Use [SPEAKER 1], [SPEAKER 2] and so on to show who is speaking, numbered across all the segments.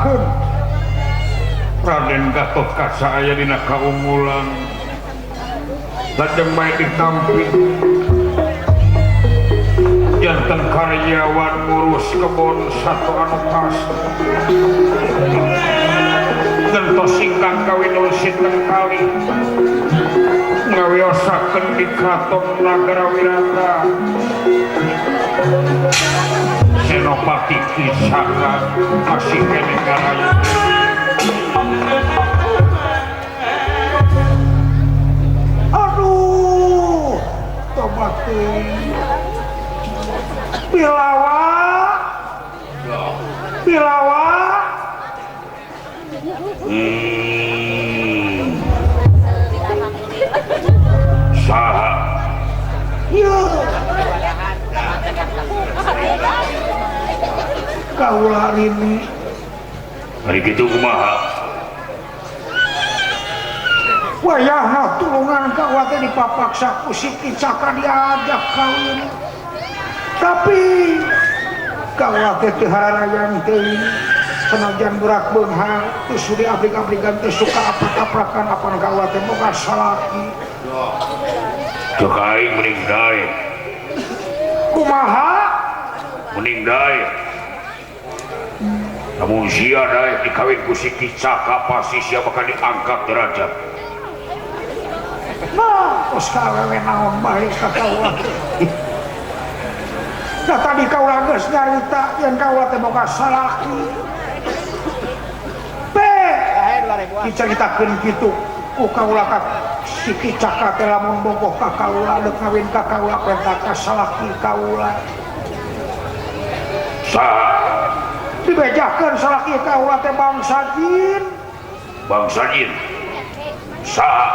[SPEAKER 1] Manggakeun Raden Gatotkaca aya dina kaunggulan lajeng bae ditampi janten karyawan ngurus kebon satu anu pas gentos ingkang kawinul sinten kali ngawiyosakeun di kraton Nagara Wirata Senopati Kisaka masih keneh ngarayu.
[SPEAKER 2] Aduh, tobat teuing. Bilawa, bilawa.
[SPEAKER 3] Saha?
[SPEAKER 2] Ieu. Kaula rini.
[SPEAKER 3] Ari kitu kumaha?
[SPEAKER 2] Wayahna tulungan kaula teh dipapaksa ku si Kicaka diajak kawin. Tapi kaula teh teu hararayang teuing. Senajan burak beunghar teu sudi abrik-abrikan teu suka aprak-aprakan apan kaula teh boga salaki.
[SPEAKER 3] Cek aing mending daek.
[SPEAKER 2] Kumaha?
[SPEAKER 3] Mending daek. Lamun sia daek dikawin ku si Kicaka pasti sia bakal diangkat derajat.
[SPEAKER 2] Nah, kos ka awewe naon bae ka kaula. Nah tadi kaula geus nyarita yen kaula teh boga salaki. Pe, dicaritakeun kitu ku kaula ka si Kicaka teh lamun bogoh ka kaula deuk kawin ka kaula penta ka salaki kaula.
[SPEAKER 3] Saha?
[SPEAKER 2] Dibejakeun salaki kaula teh bangsa jin.
[SPEAKER 3] Bangsa jin. Saha?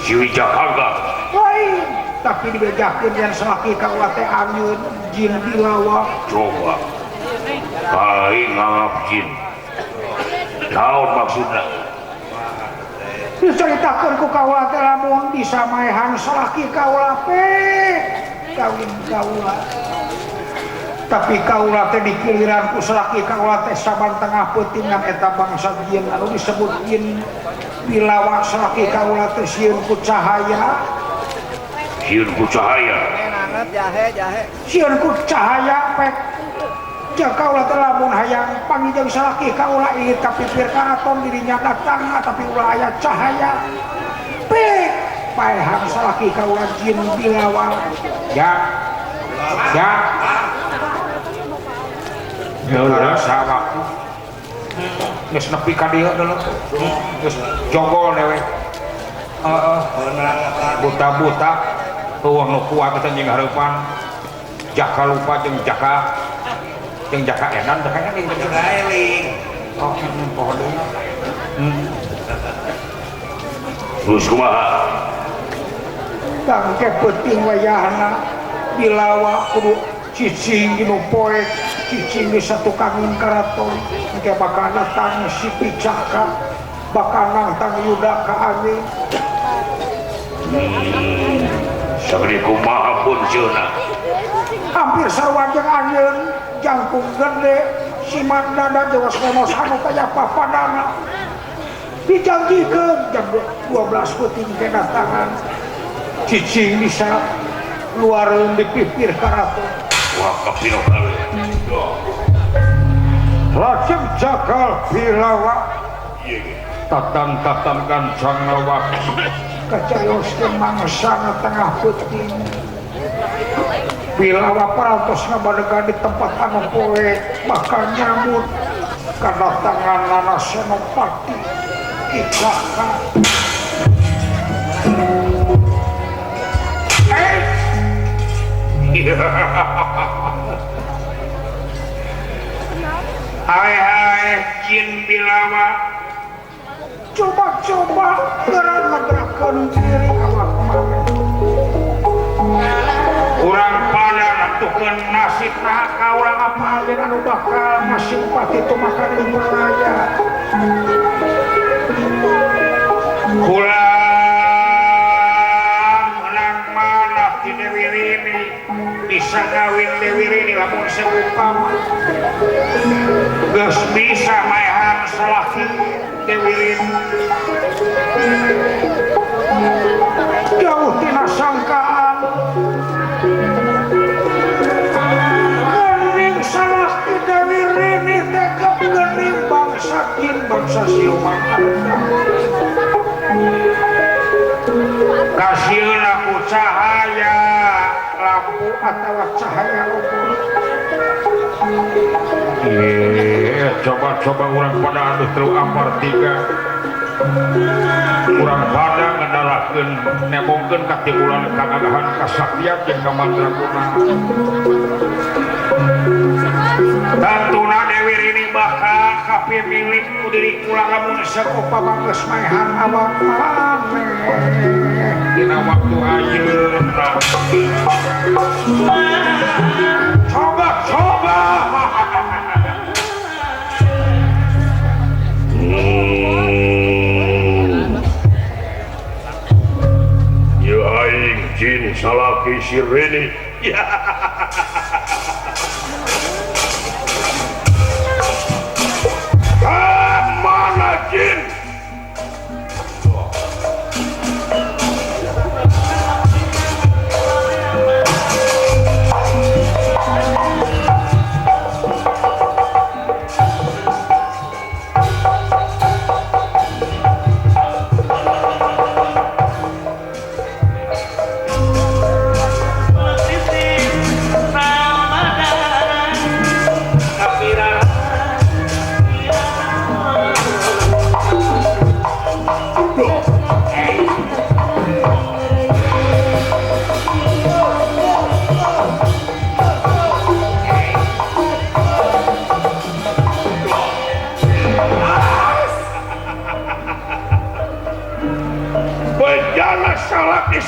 [SPEAKER 3] Si Wijakangga.
[SPEAKER 2] Lain, tapi dibejakeun yen salaki kaula teh anjeun jin bilawa.
[SPEAKER 3] Coba. Aing nganggap jin. Naon maksudna?
[SPEAKER 2] Dicaritakeun ku kaula teh lamun bisa maehan salaki kaula pe kawin kaula. Tapi kaula teh dikiliran ku salaki kaula teh saban tengah peuting ngan eta bangsa jin anu disebut jin bilawa salaki kaula teh sieun ku cahaya.
[SPEAKER 3] Sieun ku cahaya.
[SPEAKER 2] Sieun ku cahaya pek. Jeung kaula teh lamun hayang panggih jeung salaki kaula ieu ka pipir karaton dirinya datang tapi ulah aya cahaya. Pek paehan salaki kaula jin bilawa.
[SPEAKER 1] Ya. Ya. Rasa waktu geus nepi ka dieu deuleu geus jogol dewe heeh buta-buta eueuh nu kuat teh jeung hareupan jaka lupa jeung jaka edan jaka eling jaka eling oh poho deui
[SPEAKER 3] terus kumaha
[SPEAKER 2] tangke peuting wayahna bilawa kudu cicing dinu poek cicing di satukangin karaton engke bakal datang si Picaka bakal nangtang Yuda ka anjing.
[SPEAKER 3] Sagede kumaha pun ceuna
[SPEAKER 2] hampir sarua jeung anjeun jangkung gede siman dada jewas lemos anu kaya papadana dijanjikeun jam 12 peuting kedatangan cicing bisa luareun di pipir karaton.
[SPEAKER 3] Wah, kapino kali.
[SPEAKER 1] Lajeng jakal bilawa tatan-tatan kancang awak
[SPEAKER 2] kacarios ke mangsa tengah peuting bilawa parantos ngabadegan di tempat anu poe bakal nyamut kadatangan nana Senopati Kicaka.
[SPEAKER 3] Hai hai jin bilawa
[SPEAKER 2] coba-coba gerak ngegerakeun diri awak maneh
[SPEAKER 3] urang pada nentukeun nasib
[SPEAKER 2] nah ka urang apalin anu bakal ngasimpati tumakan di malaya
[SPEAKER 3] kurang menang mana
[SPEAKER 1] salaki Dewi Rini bisa ngawin Dewi Rini lamun seumpama geus bisa maehan salaki Dewi Rini jauh tina sangkaan geuning salaki Dewi Rini teh geuning bangsa jin bangsa siluman kasieun aku cahaya lampu atawa cahaya luhur. Coba-coba urang pada aduh telu ampar tiga urang pada ngedalakeun nemongkeun katiulan kagagahan kasaktian jeung kamandraguna. Tantuna Dewi Rini bakal kapimilik ku diri kula lamun saupama geus maehan awak maneh dina waktu ayeuna. Coba-coba
[SPEAKER 3] Ye aing jin salaki si Rini. Mana jin?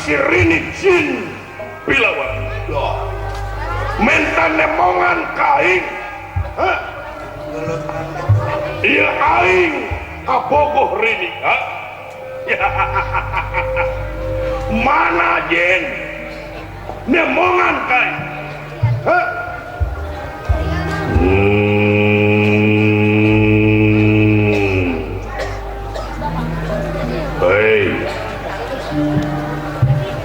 [SPEAKER 3] Si Rini jin pilawan menta nemongan kaing iya aing kabogoh Rini mana jin nemongan kaing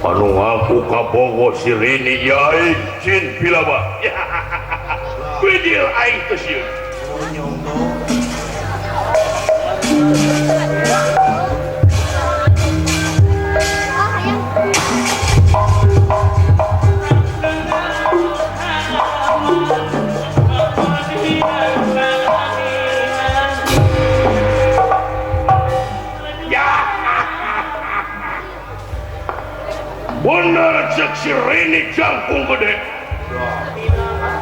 [SPEAKER 3] anu aku kabogoh si Rini yai jin pilawa widil aing teu sieun. Bener cek si Rini jangkung gede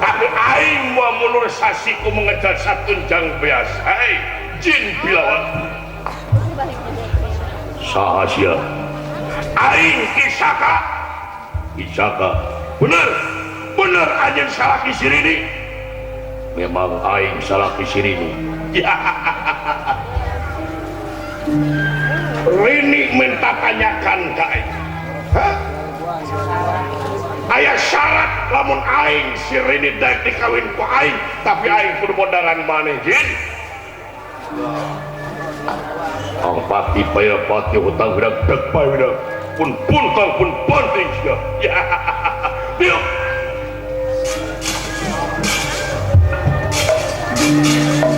[SPEAKER 3] tapi aing mau mundur sasiku mengejar satunjang beas. Hei jin pilawan saha sia aing Kisaka Kisaka bener bener anjeun salaki si Rini memang aing salaki si Rini. Rini minta tanyakan ka aing. Aya syarat lamun aing si Rini daek dikawin ku aing tapi aing kudu modaran maneh jin. Ang pati paya pati hutang hudang dek bae hudang pun puntang pun ponting sia. Diuk.
[SPEAKER 4] Thank you.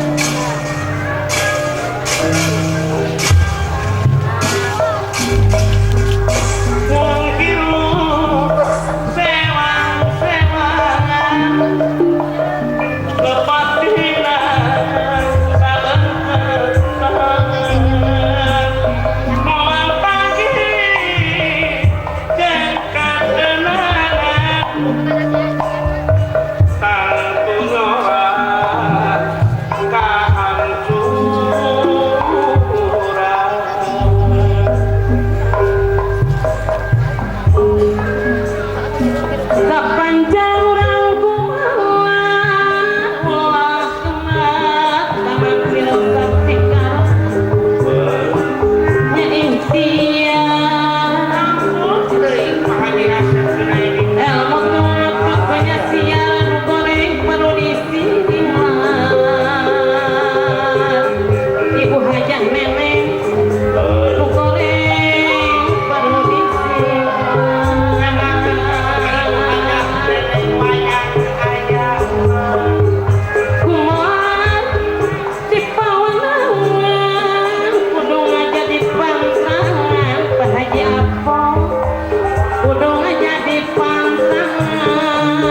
[SPEAKER 4] jadi pantangan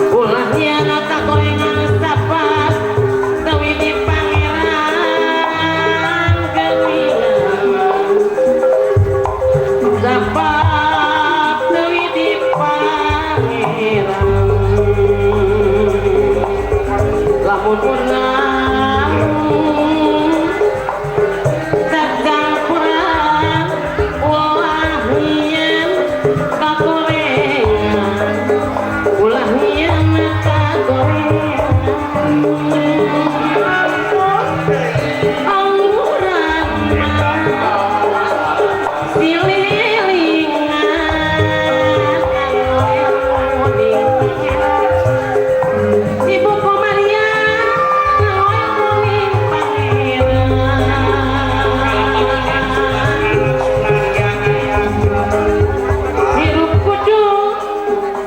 [SPEAKER 4] ulah hianat gorengan sapat deui di pangeran geuningan sapat deui di pangeran lamun urang cacampuran ulah hieun kagorengan ulah hieun kagorengan urang sililingan Ibu Maria kuning pangeran hirup kudu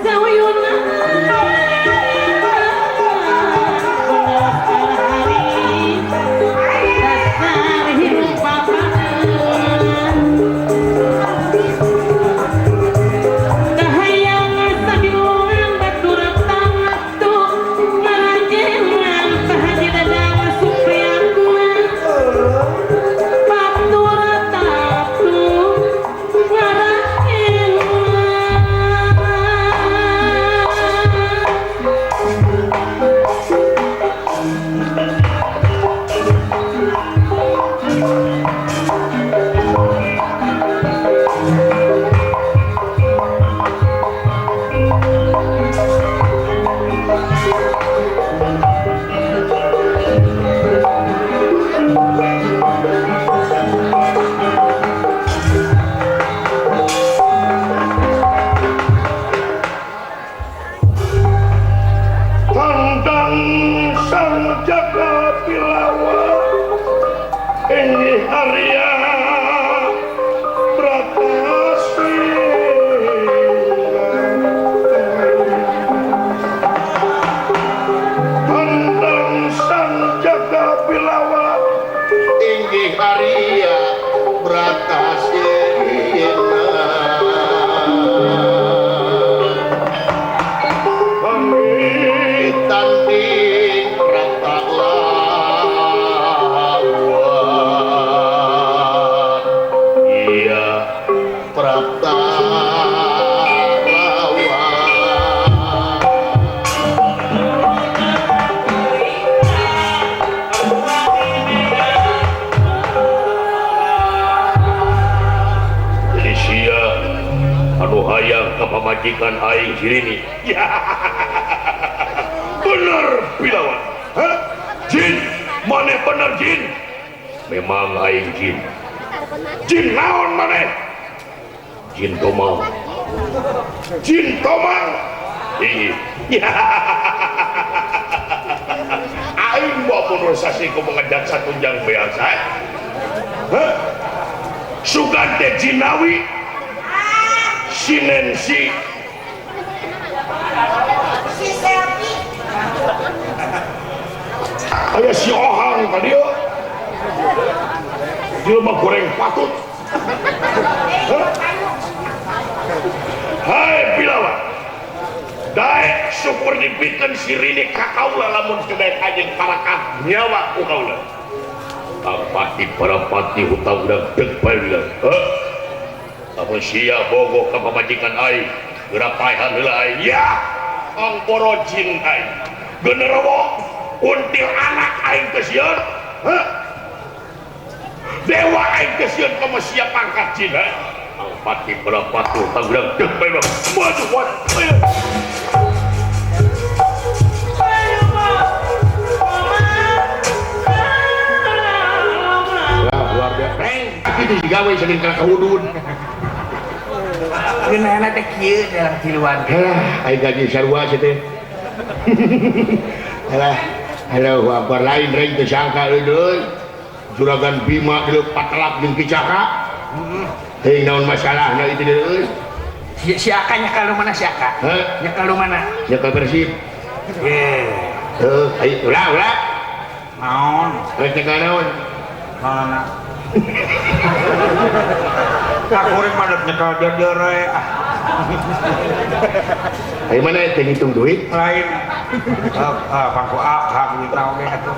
[SPEAKER 4] sauyuna hari dasar hirup papanan kahayang sabilungan batur tangtu marajengan Pak Haji Dadang Supriyatna batur tatu ngarajengan.
[SPEAKER 3] Tandang sang jaga pilawa inggih Arya Bratasena. Tandang sang jaga pilawa
[SPEAKER 5] inggih Arya Bratasena. Tanding Prapta lawan.
[SPEAKER 3] Iya
[SPEAKER 5] Prapta lawan.
[SPEAKER 3] Jadi sia anu hayang ka pamajikan aing sirini. Bener pilawan. Hah? Jin, maneh bener jin? Memang aing jin. Jin naon maneh? Jin Tomang. Jin Tomang? Ih. Aing mau mundur sasiku mengejar satunjang biasa. Hah? Sugan teh jinawi si Nancy
[SPEAKER 6] si Selvi
[SPEAKER 3] aya si Ohang ka dieu. Jelema goreng patut. Hah? Hai pilawa. Daek syukur dipikeun si Rini ka kaula lamun teu daek anjeun parakah nyawa ku kaula. Pati parapati hutang urang deuk bae bilang. Hah? Lamun sia bogoh ka pamajikan aing, geura paehan heula aing. Ya, ong boro jin aing. Genderuwo kuntil anak aing teu sieun. Hah? Dewa aing teu sieun komo sia pangkat jin. Pati parapati hutang urang deuk bae bilang. Waduh, waduh.
[SPEAKER 5] Itu juga we saking kana kahudun.
[SPEAKER 1] Geunahna teh kieu dalam tiluan.
[SPEAKER 5] Halah, aing gaji sarua sia teh. Halah, halo akbar lain reng teu sangka euy. Juragan Bima deuleu patelak jeung Kicaka. Heeh. Heuh naon masalahna itu deui euy.
[SPEAKER 1] Si Aka nyekal nu mana si Aka?
[SPEAKER 5] Heh?
[SPEAKER 1] Nyekal nu mana?
[SPEAKER 5] Nyekal Persib.
[SPEAKER 1] Ye.
[SPEAKER 5] Heuh, ayo ulah ulah.
[SPEAKER 1] Naon?
[SPEAKER 5] Rek nyekal naon?
[SPEAKER 1] Naon? Kuring mah dek nyekel jejer we ah.
[SPEAKER 5] Ayo mana teh ngitung duit?
[SPEAKER 1] Lain. Ah, pangku A hak duitna oge atuh.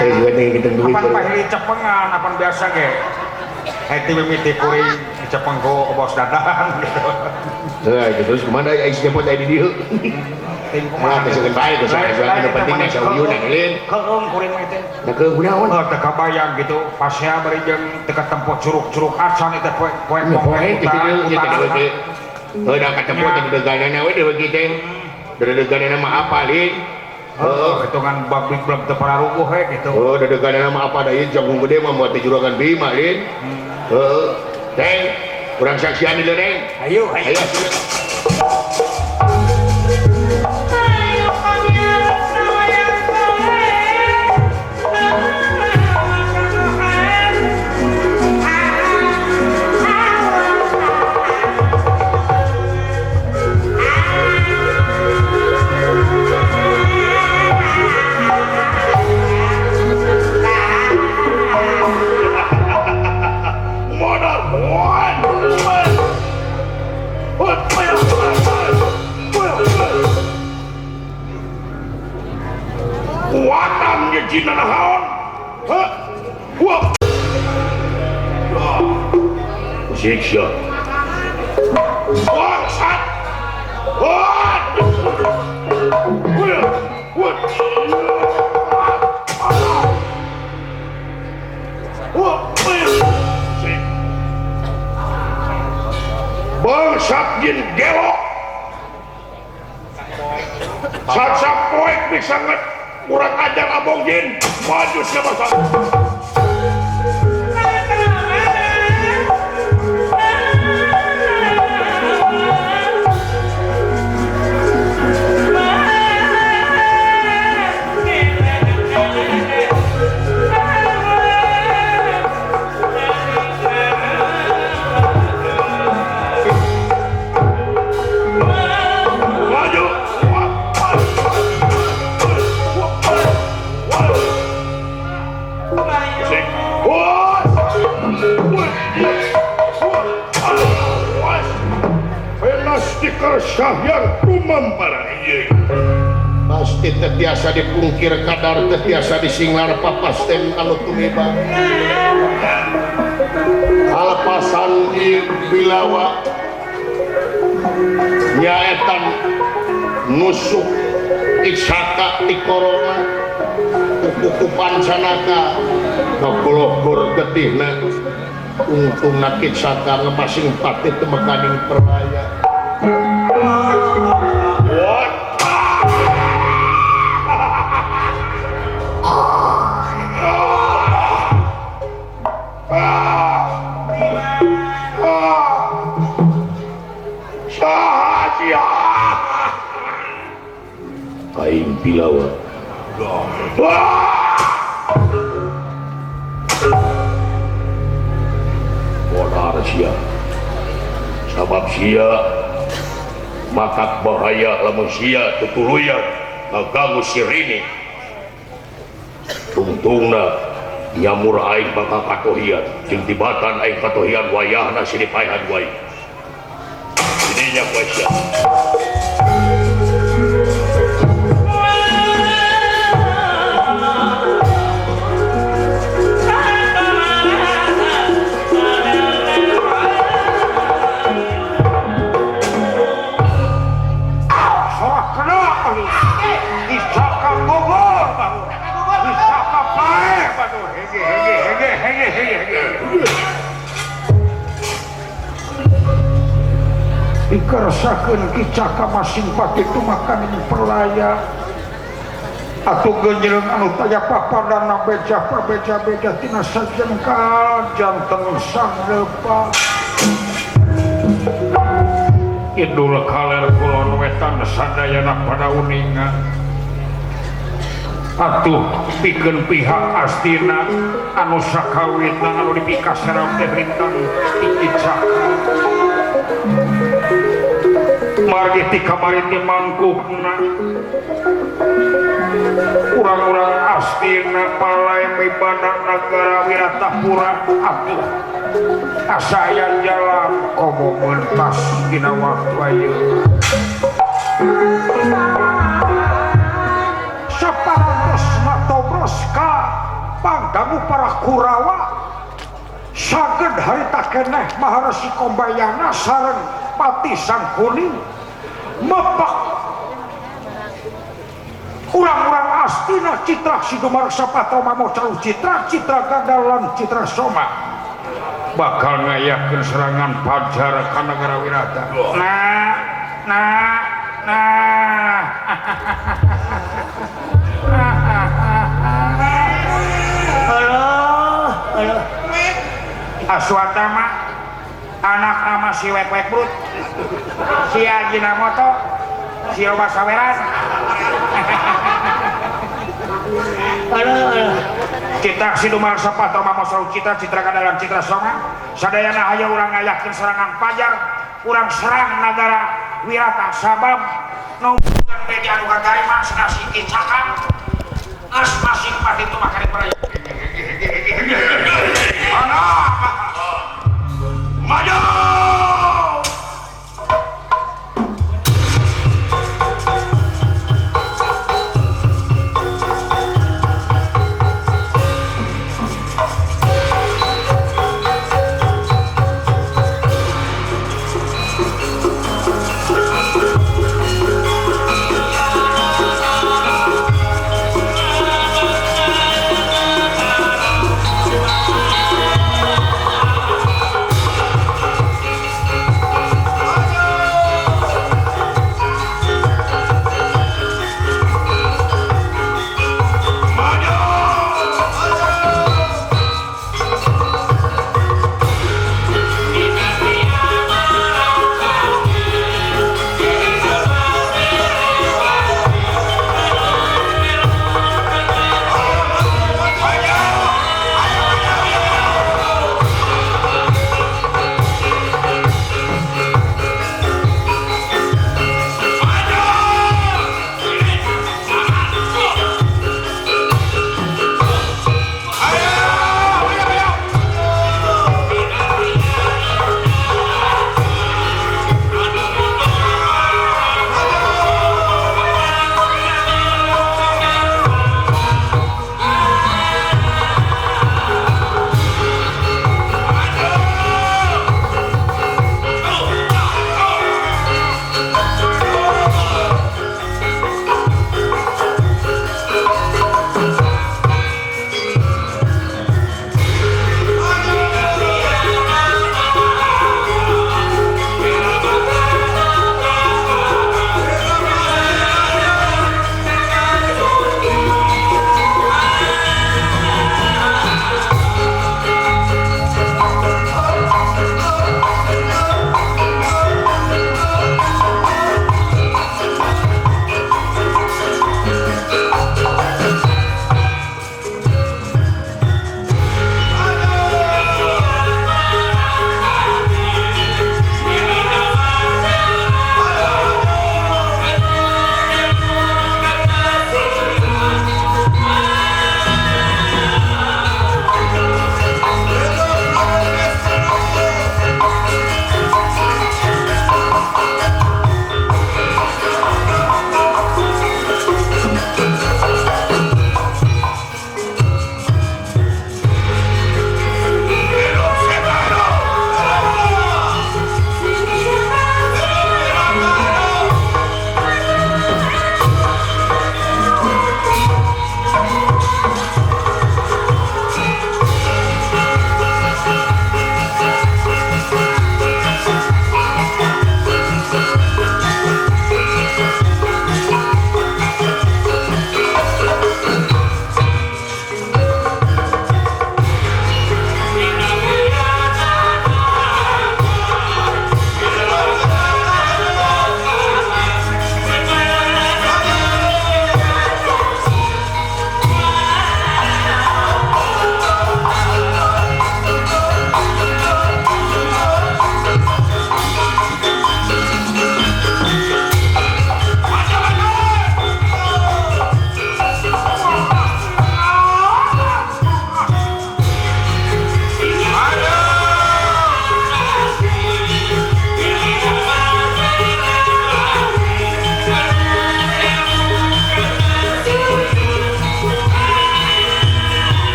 [SPEAKER 5] Eh juga teh ngitung duit.
[SPEAKER 1] Apan pahili cepengan, apan biasa ge. Heti mimiti kuring cepeng ku bos Dadang gitu.
[SPEAKER 5] Heuh, terus kumaha ai si jemput ai di dieu?
[SPEAKER 1] Ting kumaha
[SPEAKER 5] teh seukeun bae geus anu penting mah sauyuna lain.
[SPEAKER 1] Keung kuring mah teh.
[SPEAKER 5] Da keung kunaon?
[SPEAKER 1] Heuh teu kabayang gitu. Pasea bari jeung teu katempo curug-curug acan eta poe-poe
[SPEAKER 5] poe kitu teh. Heuh da katempo teh deganana we deui kitu. Deganana mah apa lin?
[SPEAKER 1] Heuh hitungan babrik belum teu pararuguh we gitu.
[SPEAKER 5] Heuh deganana mah apa da ieu jagung gede mah moal teh juragan Bima lin. Heuh Neng, kurang saksian dulu Neng.
[SPEAKER 1] Ayo, ayo.
[SPEAKER 3] Cina naon? Hah? Wah. Siksa. Bangsat. Wah. Wah. Wah. Bangsat jin gelok. Saat poek bisa nget kurang ajar abong jin maju siapa satu.
[SPEAKER 5] Pasti tetiasa dipungkir kadar tetiasa disinglar papasten anu tumiba kalepasan ieu bilawa nyaetan nusuk Isaka ti korona kukupan sanaka ngagologor getihna untungna Kitsaka ngemasing pati temekaning perlaya.
[SPEAKER 3] Kain Bilawa. Bonar sia. Sabab sia makak bahaya lamun sia tutuluyan ngaganggu si Rini. Tungtungna nyamur aing bakal katohian jeung tibatan aing katohian wayahna si dipaehan wae. Ininya poe sia.
[SPEAKER 2] Dikeresakeun Kicaka masing pati tumakaning perlaya atuh genjreng anu taya papadana beja pabeja-beja tina sajengkal janten sangrepa
[SPEAKER 1] Idul kaler kulon wetan sadayana pada uningan atuh pikeun pihak Astina anu sakawitna anu dipikaserap teh rintang ti Kicaka margi ti kamari ti mangkukna urang-urang Astina palai mibana nagara Wiratapura atuh Asa aya jalan komo mentas dina waktu ayeuna.
[SPEAKER 2] Saparantos matobros ka pangdangu para Kurawa saged harita keneh Maharesi Kombayana sareng Pati Sangkuni mepak urang-urang Astina Citra Sidumareksa Patra Mamocalu Citra Citra Ganda lan Citra Soma
[SPEAKER 1] bakal ngayakeun serangan Pajar ka negara Wirata. Nah nah nah halo halo Aswatama anak ama si wek-wek brut si Ajinamoto si Oba Saweran. Citra Sidumareksa Patra Mamosaru Citra Citra Ganda Citra Soma sadayana hayo urang ngayakeun serangan Pajar urang serang nagara Wirata sabab nu beja anu katarima senasi kicakan geus masing pati itu makane peraya.
[SPEAKER 3] Maju!
[SPEAKER 4] Thank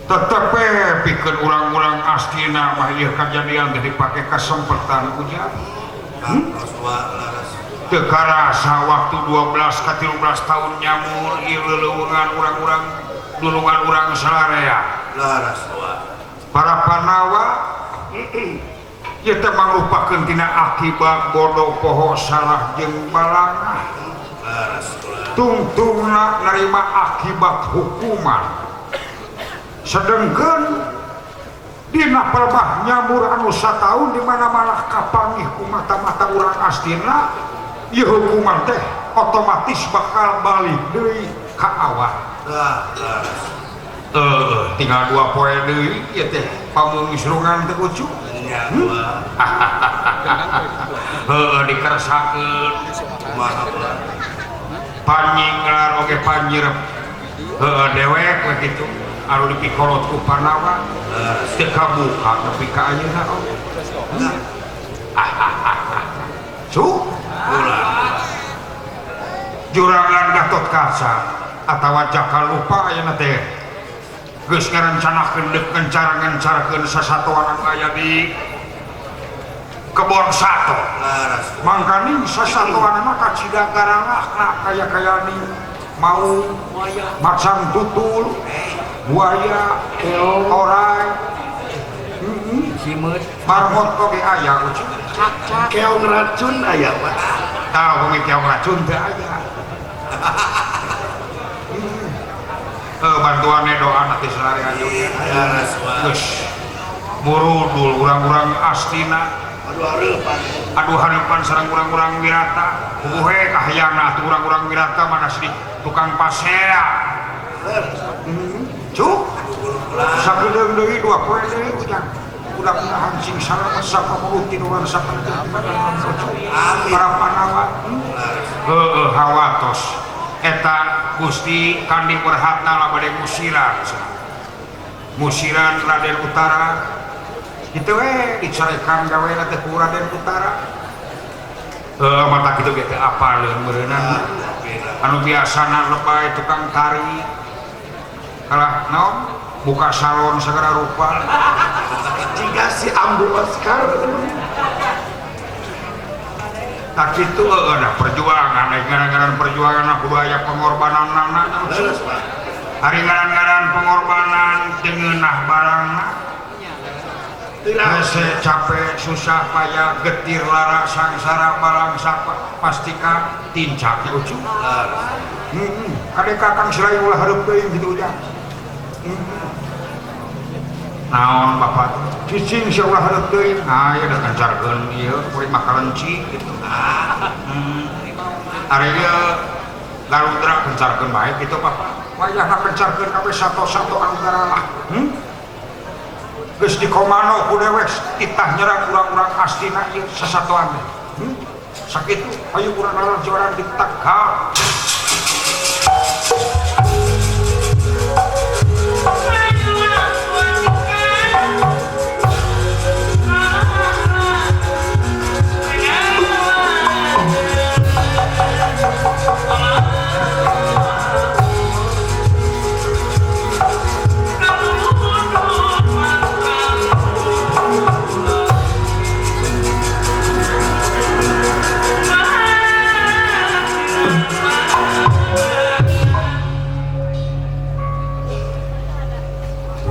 [SPEAKER 1] Tetep pikeun urang-urang Astina mah ieu kajadian teh dipake kasempatan ujang. Teu karasa waktu 12 ka 13 tahun nyamur ieu leuleungan urang-urang dulungan urang salarea.
[SPEAKER 5] Laras wa.
[SPEAKER 1] Para Panawa ieu teh mangrupakeun tina akibat bodoh poho salah jeung balangah.
[SPEAKER 5] Laras
[SPEAKER 1] tungtungna narima akibat hukuman. Sedengkeun dina pelbah nyamur anu sataun di mana malah kapanggih ku mata-mata urang Astina, ieu hukuman teh otomatis bakal balik deui ka awal. Tinggal 2 poe deui ieu teh pamungisrungan teh ucu. Heuh dikersakeun panyinglar oge panyirep. Heuh dewek we kitu anu dipikolot ku Panawa teu kabuka nepi ka ayeuna oge. Cu Juragan Gatot Kaca atawa Jaka Lupa ayeuna teh geus ngarencanakeun deuk ngencar-ngencarkeun sasatoan anu aya di Kebon Sato. Mangkaning sasatoanna kacida garangahna kaya-kayani mau macan tutul, buaya, orai,
[SPEAKER 7] simeut,
[SPEAKER 1] marmot oge aya ucing.
[SPEAKER 5] Keong racun aya Pak.
[SPEAKER 1] Tah bumi keong racun teu aya. Bantuannya doa nanti selari aja. Geus murudul urang-urang Astina. Aduh hareupan sareng urang-urang Wirata. Puguh we kahayangna atuh urang-urang Wirata mana sih tukang pasea. Cuk. Sakedeung deui 2 poe deui ujang. Mudah-mudahan sing salamet sapamurutin urang saperti para Panawa. Heueuh hawatos. Eta Gusti Kandi Werhatna bade musiran. Musiran Raden Utara. Kitu we dicarekan gawena teh ku Raden Utara. Heuh mata kitu ge teu apaleun meureunana. Anu biasana lebay tukang tari. Kalah naon? Buka salon segala rupa.
[SPEAKER 5] Jika si Ambu Oscar
[SPEAKER 1] tak kitu heueuh da perjuangan aya ngaran-ngaran perjuangan kudu aya pengorbananna. Ari ngaran-ngaran pengorbanan teu ngeunah barangna. Hese capek susah payah getir lara sangsara barang sapa pastika tincak ucu. Kade kakang sirai ulah hareup teuing kitu ujang. Naon bapak cicing sia ulah hareup teuing. Ah ieu da kencarkeun ieu kuring mah kalenci kitu. Ari ieu Garudra kencarkeun bae kitu bapak. Wayahna kencarkeun kabeh sato-sato anu garalah. Geus dikomano ku dewek titah nyerang urang-urang Astina ieu sasatoan teh. Sakitu hayu urang lalajoran di Tegal.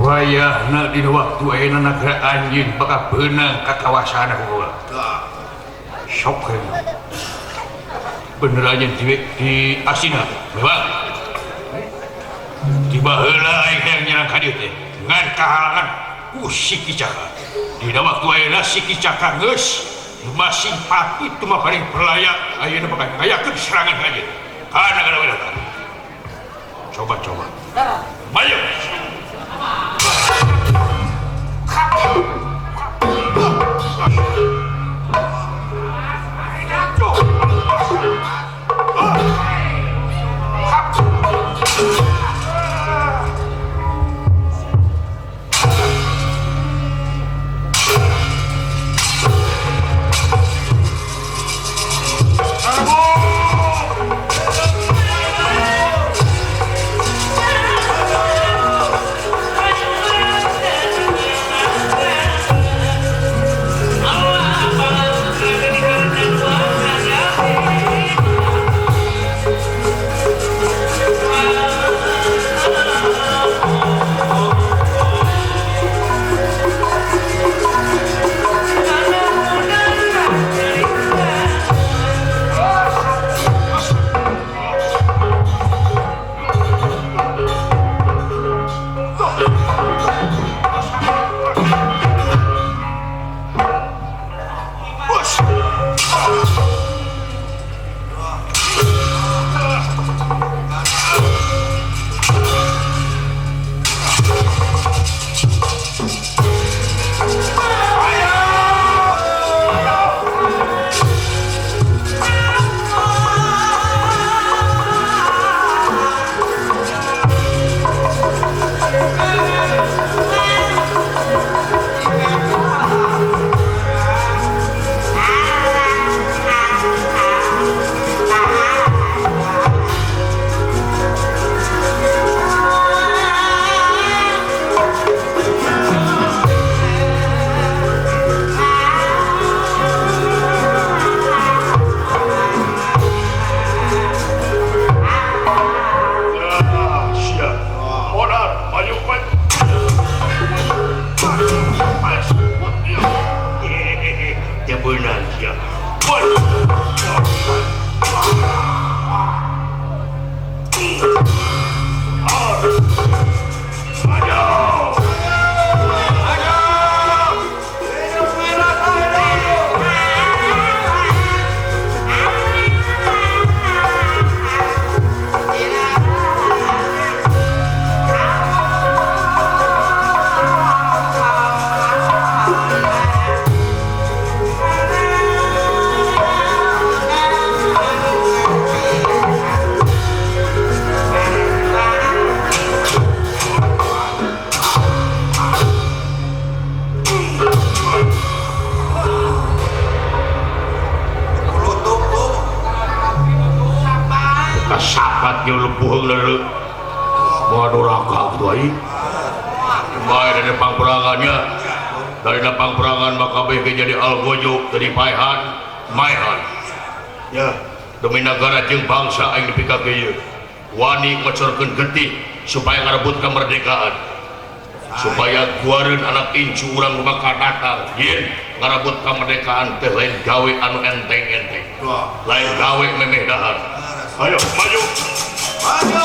[SPEAKER 8] Wayahna dina waktu ayeuna nagara anjeun bakal beunang ka kawasan heula. Sok bener aja di Astina memang. Di baheula aing hayang nyerang ka dieu teh ngan kahalangan ku si Kicaka. Dina waktu ayeuna si Kicaka geus masing pati tumaparing perlaya ayeuna bakal ngayakeun serangan ka anjeun. Ka nagara Wirata. Coba-coba. Maju.
[SPEAKER 4] Aduh.
[SPEAKER 3] buheung deuleu moal doraka kitu aing bae dari pangperangannya dari pangperangan maka kabeh ge jadi algojo jadi paehan maehan ya demi negara jeung bangsa aing dipikake ieu wani ngocorkeun getih supaya ngarebut kemerdekaan supaya guareun anak incu urang bakal datang yen ngarebut kemerdekaan teh lain gawe anu enteng-enteng lain gawe memeh dahar. Ayo maju maju.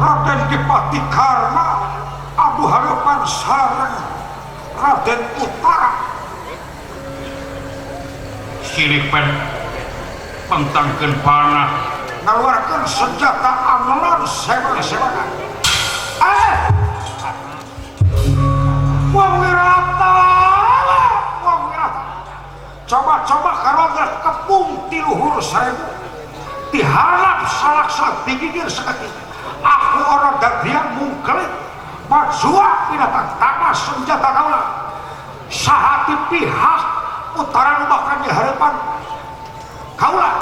[SPEAKER 2] Raden Dipati Karna adu harapan sareng Raden Utara
[SPEAKER 1] silipen pentangkeun panah
[SPEAKER 2] ngaluarkeun senjata anelon sewang-sewangan. Wong Wirata, wong Wirata, coba-coba karoga kepung ti luhur seribu diharap salaksa digigir saketik. Aku orang dadian mungkelit majua binatang tanah senjata kaula sahati pihak utara nu bakal di harapan kaula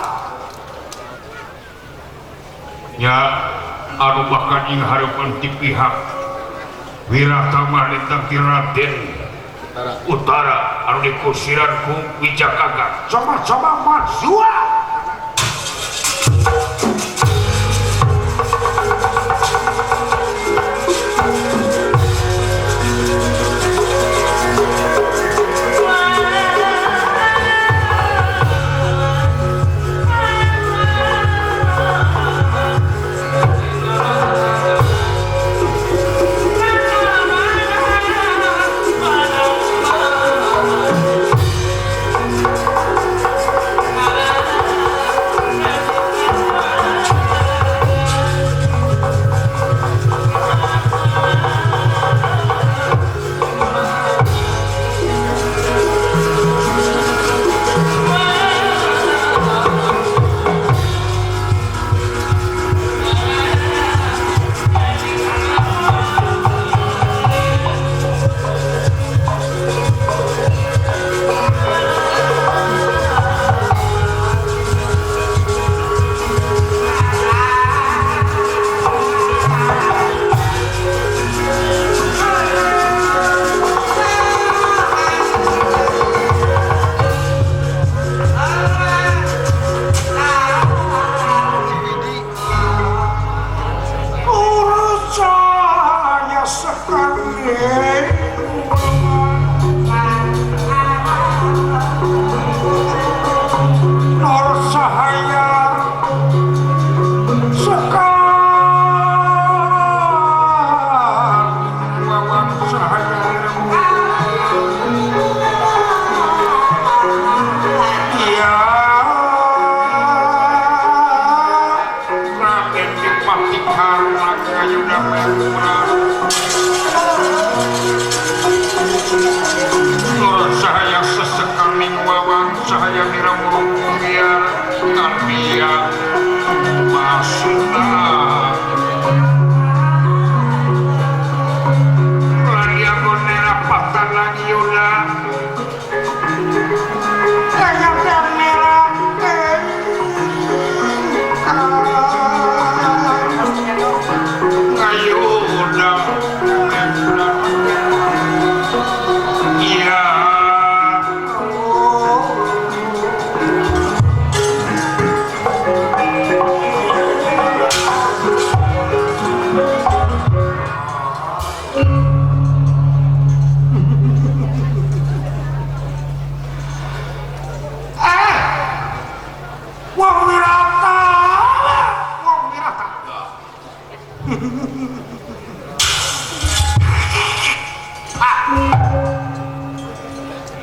[SPEAKER 1] nya anu bakal ing harapan ti pihak Wirata mah lintang ti Raden Utara anu dikusiran ku Wijakaga.
[SPEAKER 2] Coba-coba majua.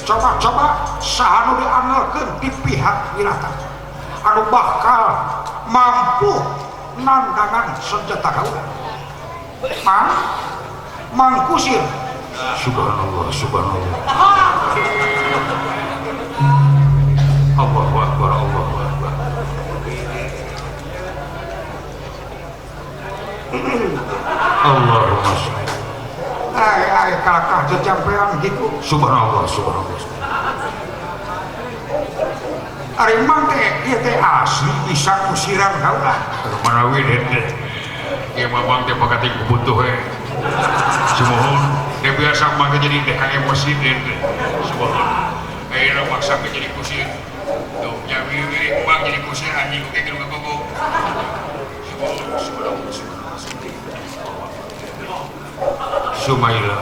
[SPEAKER 2] Coba-coba saha nu diandalkeun di pihak Wirata anu bakal mampu nandangan senjata kaula. Mang Mangkusir.
[SPEAKER 1] Subhanallah, subhanallah.
[SPEAKER 8] Allahu akbar, Allahu akbar. Allahumma sholli.
[SPEAKER 2] Ai ai kalakah jejampean gitu.
[SPEAKER 8] Subhanallah, subhanallah.
[SPEAKER 2] Ari mang teh ieu teh asli bisa kusiran kaula.
[SPEAKER 8] Manawi teh. Ieu mah mang teh pakating kubutuh we. Sumuhun, teh biasa mang teh jadi teh emosi teh. Sumuhun. Ayeuna maksa ke jadi kusir. Tuh nya wiwi mang jadi kusir anjing oge kitu kagogo. Sumuhun, subhanallah, subhanallah. Sumaila.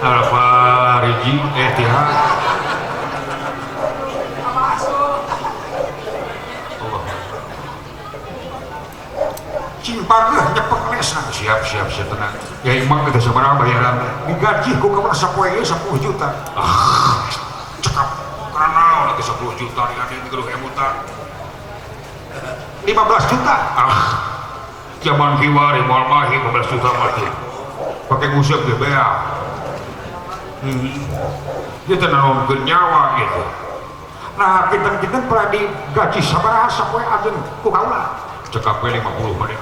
[SPEAKER 8] Al-Fariji Etihad. Allah.
[SPEAKER 2] Cimpageuh nyepek lesna.
[SPEAKER 8] Siap, siap, siap, tenang. Ya emang kita sabaraha bayaran.
[SPEAKER 2] Digaji ku kapan sapoe ieu 10 juta.
[SPEAKER 8] Ah, cekap. Karena naon atuh 10 juta di geluh emutan.
[SPEAKER 2] 15 juta.
[SPEAKER 8] Ah. Zaman kiwari moal mahi 15 juta mah teh. Pake nguseup ge beak. Dia teh naonkeun nyawa gitu.
[SPEAKER 2] Nah, kinten-kinten pernah digaji sabaraha sapoe ageung ku kaula.
[SPEAKER 8] Cekap we 50 mah deh.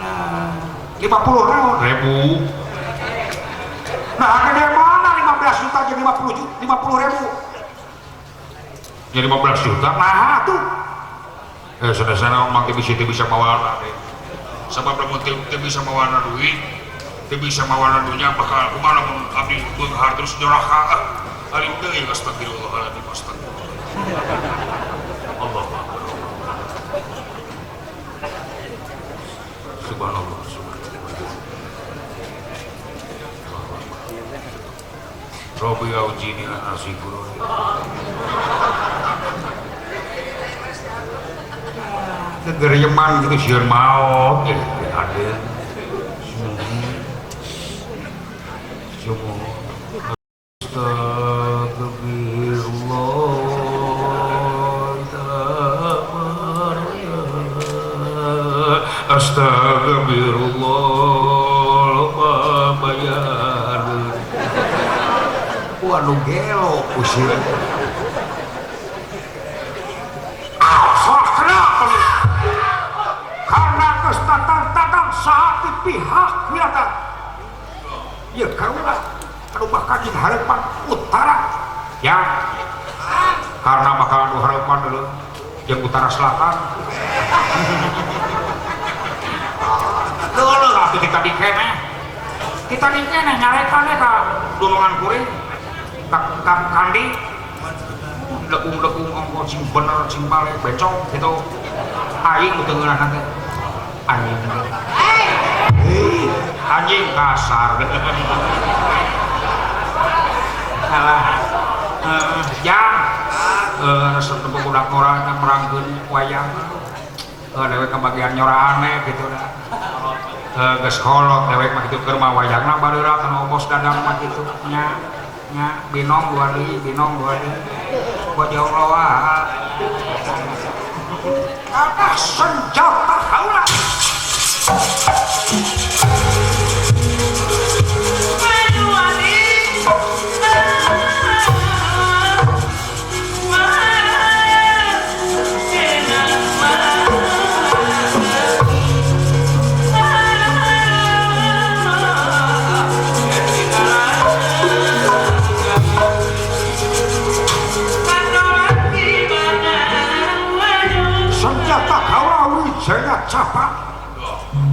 [SPEAKER 2] Nah, 50 naon?
[SPEAKER 8] Ribu.
[SPEAKER 2] Nah, gede mana 15 juta jadi 50 juta, 50 ribu.
[SPEAKER 8] Jadi 15 juta.
[SPEAKER 2] Nah, tuh.
[SPEAKER 8] Saudara-saudara mang teu bisa mawana deh. Sabab lamun teu bisa mawana duit, teu bisa mawana dunya bakal kumaha lamun abdi beunghar terus doraka. Alim deui astagfirullahaladzim, astagfirullah. Allah akbar. Subhanallah, subhanallah. Rabbi aujini an asykur.
[SPEAKER 1] Gegeryeman gitu sieun maot ya ada. Sumuh. Astagfirullah. Astagfirullah bayar.
[SPEAKER 2] Waduh gelo usir. Karena kestatang-tatang saat pihak wirata. Ya karulah anu bakal jeung harapan utara.
[SPEAKER 1] Ya. Karena bakal anu harapan dulu jeung utara selatan. Leuleung atuh kita dikeneh.
[SPEAKER 2] Kita dikeneh nyarekan ka
[SPEAKER 1] dorongan kuring ka kandi lekung-lekung ongko sing bener sing balik bencong gitu. Aing nu teu ngeunah teh. Anjing. Anjing kasar. Alah. Jang. Resep teu budak ngora merangkeun wayang. Dewek kabagian nyoraan we kitu da. Geus kolot dewek mah kitu keur mah wayangna bareura kana bos dadang mah kitu nya. Nya binong dua deui, binong dua deui. Bojong loa.
[SPEAKER 2] Ada senjata kaula. Senjata kaula wijaya capak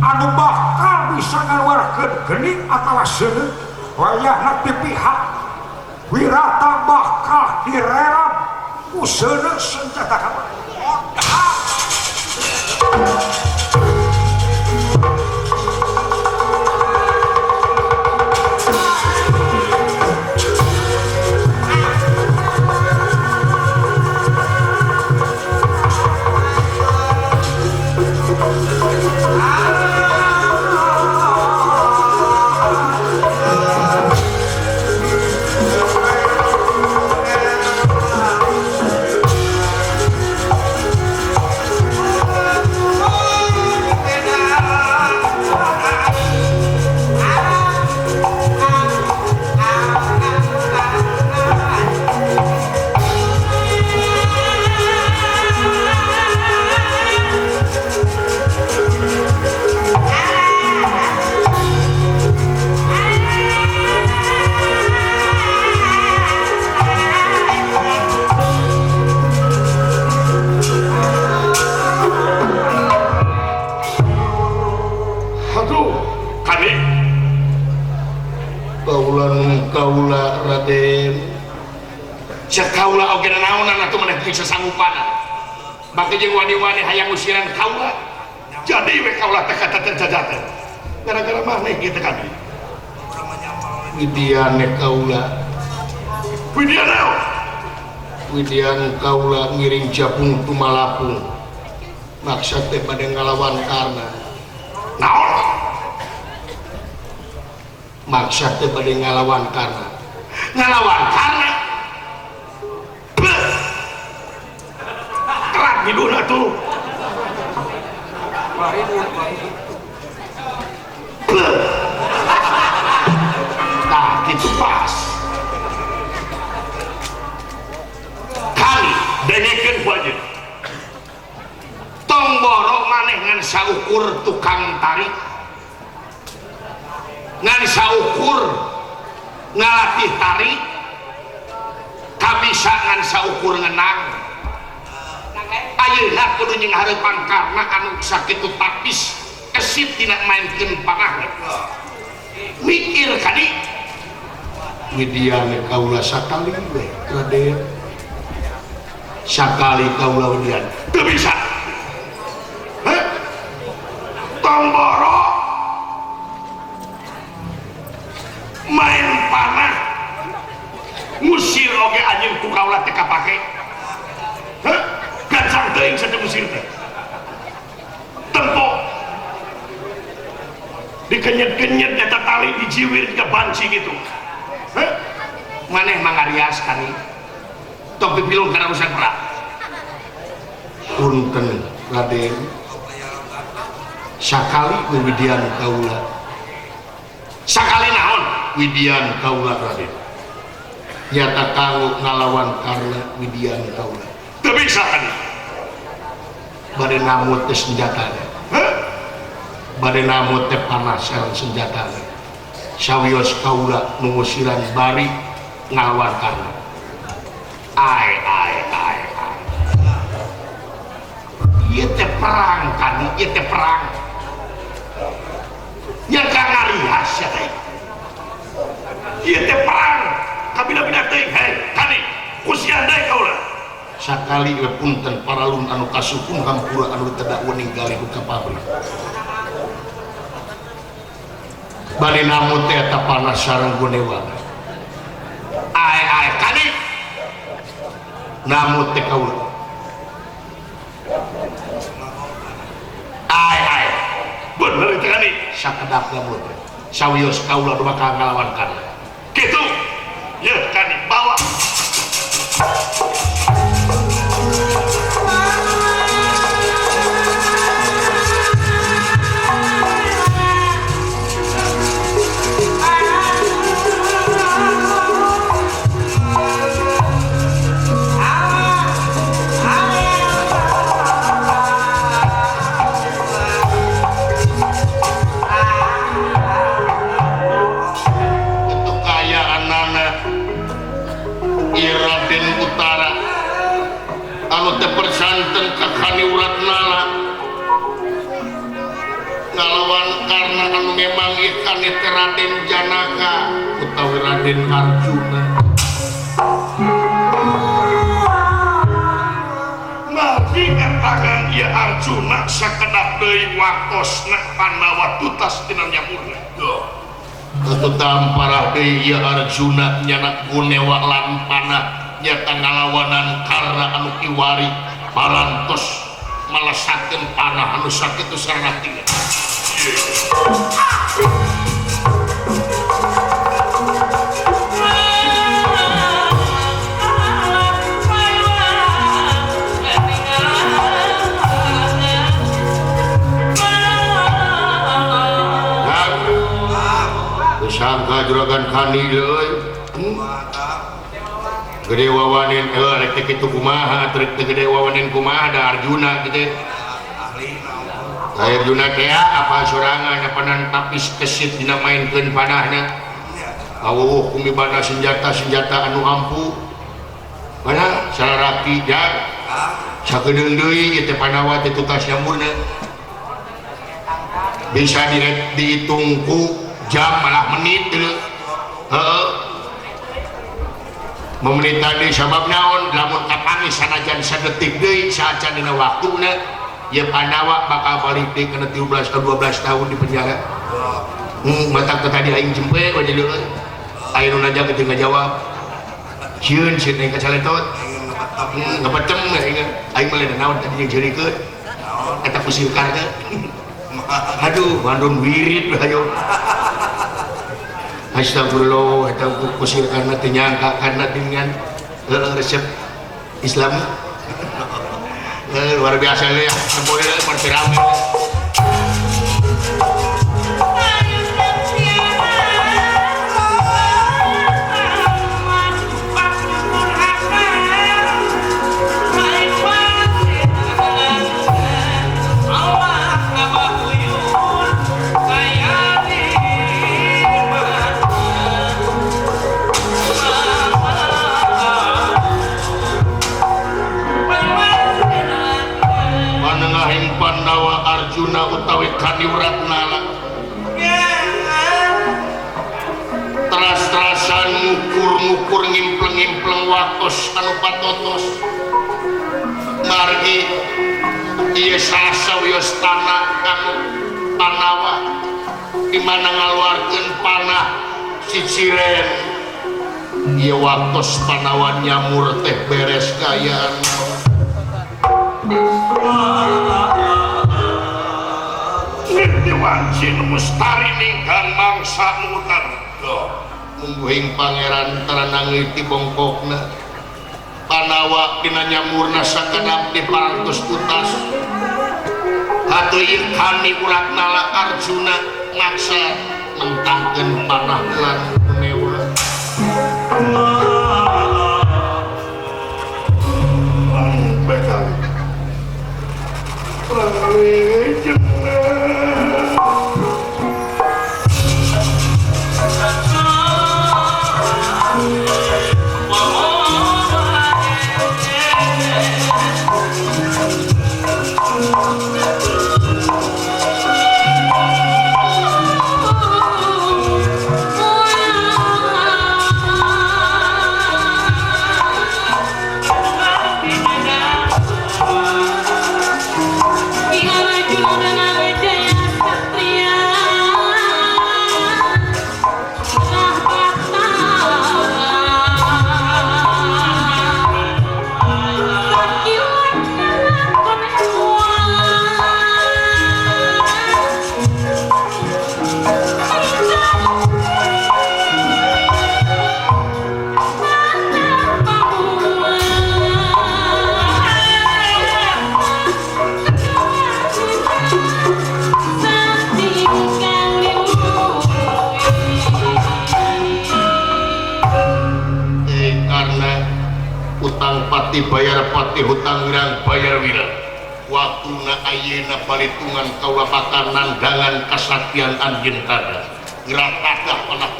[SPEAKER 2] anu bakal bisa ngaluarkeun geni atawa seuneu wayahna ti pihak wirata bakal direrab ku seuneu senjata kaula.
[SPEAKER 5] Raden cek kaula oge naonan atuh maneh teh sasanggupan bake jeung wani-wani hayang usiran kaula jadi we kaula teh kata teh jajate gara-gara maneh kieu teh kami widian kaula widian naon widian kaula ngiring japung tumalapung maksud teh bade ngalawan Karna naon maksud teh bade ngalawan Karna ngalawan Karna kerat hidungna tuh nah gitu pas kali dengekeun ku aja tong borok maneh ngan saukur tukang tarik ngan saukur ngalatih tari kabisa ngan saukur ngenang ayeuna kudu jeung hareupan Karna anu sakitu tapis kesit dina maenkeun panah mikir kadi widian kaula sakali we Raden sakali kaula widian teu bisa heh tong boro main panah ngusir oge anjeun ku kaula teh kapake heh gancang teuing saja ngusir teh tempo dikenyet-kenyet eta tali dijiwir ke banci gitu heh maneh mangarias kami tong pipilun kana urusan perang punten Raden sakali widian kaula sakali naon widian kaula Raden nyata kanggo ngalawan Karna widian kaula teu bisa kan bade namut teh senjatana heh bade namut teh panas sareng senjatana sawios kaula nu ngusiran bari ngalawan Karna ai ai ai ai ieu teh perang kan ieu teh perang nyangka ngarias ya teh ieu teh perang kabina-bina teuing hei kani kusian deui kaula sakali we punten paralun anu kasukun hampura anu teu wening galih ka pabrik bade namut teh eta panas sareng gunewana ai ai kani namut teh kaula ai ai bener itu kani sakedap namut teh sawios kaula nu bakal ngalawan Karna kitu yeuh kani bawa memang ikan itu Raden Janaka utawi Raden Arjuna margi tangan ieu Arjuna sakedap deui waktosna Pandawa tutas tina nyamurna atuh tamparah deui ieu Arjuna nyanak gunewa lan panah nyata ngalawanan Karna anu kiwari parantos malesakeun panah anu sakitu sarana. Sangka juragan kani euy. Gede wawanen euy rek teh kitu kumaha, rek teh gede wawanen kumaha da Arjuna kitu. Arjuna teh apa sorangan apanan tapis kesit dina mainkeun panahna. Aweuh kumibana senjata-senjata anu ampuh. Mana sararaki jag. Sakedeung deui ieu teh Pandawa teh tutas nyamurna. Bisa dihitung ku jam malah menit dulu. Heeh. Memenit tadi sabab naon lamun kapanggih sanajan sadetik deui saacan dina waktuna ieu Pandawa bakal balik deui kana 13 atau 12 tahun di penjara. Matak teh tadi aing jempe we jadi euy. Aya nu nanya teu ngajawab. Sieun sieun aing kacaletot. Ngapetem aing aing mah lain naon tadi jeung ceurikeun. Eta kusirkan teh. Aduh, bandung wirid hayo. Astagfirullah, eta kusir karena teu nyangka karena dengan resep Islam. Luar biasa ya, boleh berpiramid. Pandawa Arjuna utawi Kaniwratnala teras-terasan ngukur-ngukur ngimpleng-ngimpleng waktos anu patotos margi ieu sasawios tanah kanu Pandawa di mana ngaluarkeun panah ciciren ieu waktos Pandawa nyamur teh beres kaayaan. Nirdiwancin mustari ninggang mangsa mutar mungguhing pangeran taranangi ti bongkokna Pandawa dina nyamurna sakedap di parantos utas hatuh ieu kani uratnala Arjuna maksa mentangkeun panah lan mewa. Bayar pati hutang wirang bayar wirang waktuna ayeuna palitungan kaula bakal nandangan kasaktian anjeun tada gerak panah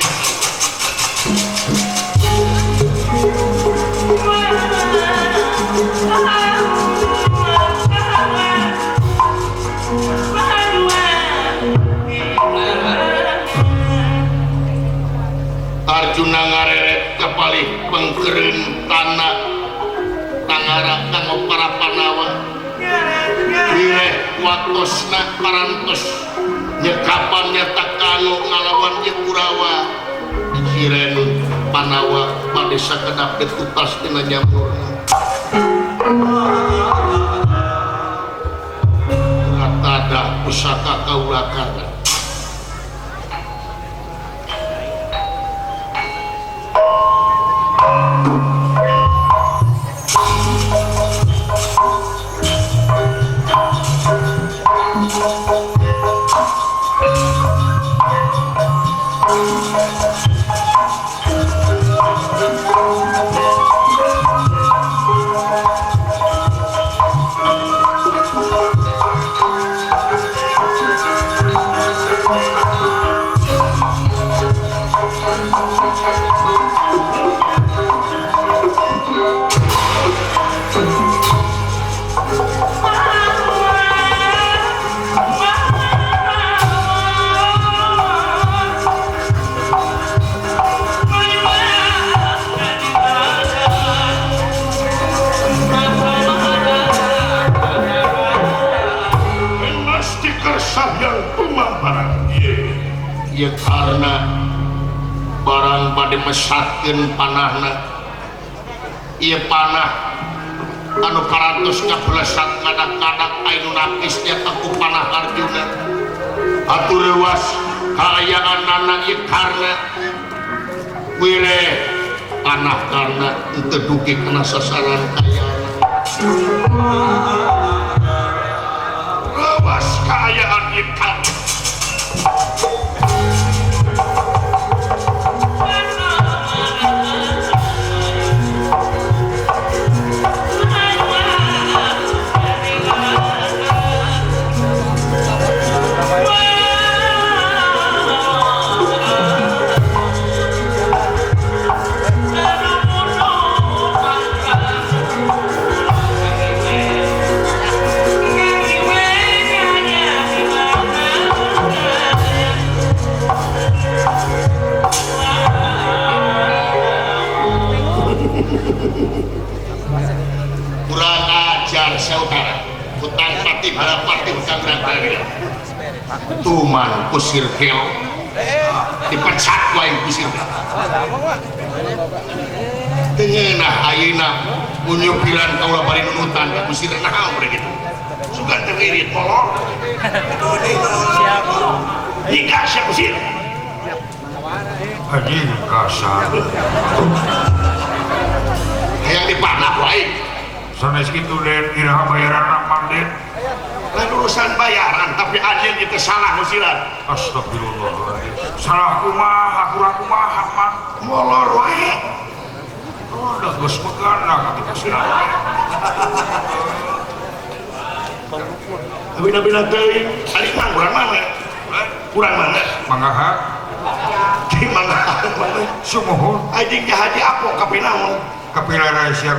[SPEAKER 5] Arjuna ngareret kapalih pengkereun tanah tangara kanggo para Pandawa bireh waktosna parantos nyekapan nyata kanggo ngalawan ye Kurawa diciren Pandawa bade sakedap ditutas tina nyamurna ratadah pusaka kaula karna. kersa yang tumamparan. Ieu karena barang bade mesatkeun panahna. Ieu panah anu parantos ngabelesat kadak-kadak anu nakis nyata ku panah Arjuna. Atur reuas kaayaanana ieu karna wire panah karna teu dugi kana sasaran kaayaan.
[SPEAKER 3] Reuas kaayaan ieu karna.
[SPEAKER 5] Kurang ajar saudara, hutang pati harapati hutang rangga tuman kusir gel dipecat wae kusir tengenah ayeuna unyupilan kaula bari nunutan ka kusir naon begitu
[SPEAKER 3] sugan teu irit molor jika sia kusir
[SPEAKER 8] anjing kasar
[SPEAKER 5] hayang dipanah wae
[SPEAKER 8] sanes kitu den iraha bayaran mang den
[SPEAKER 3] lain urusan bayaran tapi anjeun itu salah musiran.
[SPEAKER 8] Astagfirullahaladzim salah kumaha kurang kumaha mang
[SPEAKER 3] molor wae
[SPEAKER 8] oh da geus meganang atuh kusiran
[SPEAKER 3] bina-bina teuing ari mang urang mana urang mana
[SPEAKER 8] mangaha
[SPEAKER 3] di mangaha mana
[SPEAKER 8] sumuhun
[SPEAKER 3] anjing haji apok kapinaon
[SPEAKER 8] kapila sia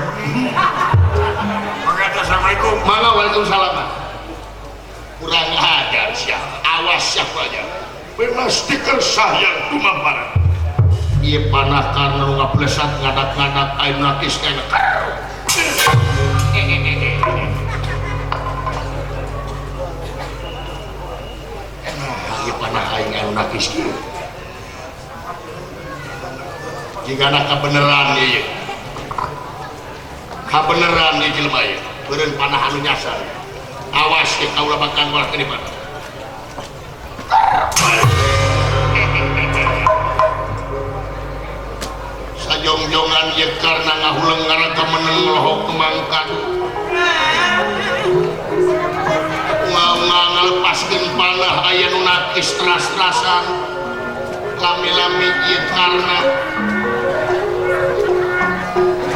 [SPEAKER 8] mangga assalamualaikum
[SPEAKER 5] mangga waalaikumsalam. Kurang ajar sia awas siapa aja
[SPEAKER 3] pasti kersah yang tumamparan.
[SPEAKER 5] Ieu panah karna nu ngablesat ngadak-ngadak anu nakis kana ieu panah aing anu nakis kieu jigana kabeneran ieu kabeneran ieu jelema ieu beureun panah anu nyasar. Awas ya kaula bakal ngolah ke depan. Sajongjongan ye karna ngahuleng ngaraga meneng lohok kemangkan. Ngalepaskeun panah aya nu nakis teras-terasan. Lami-lami ye karna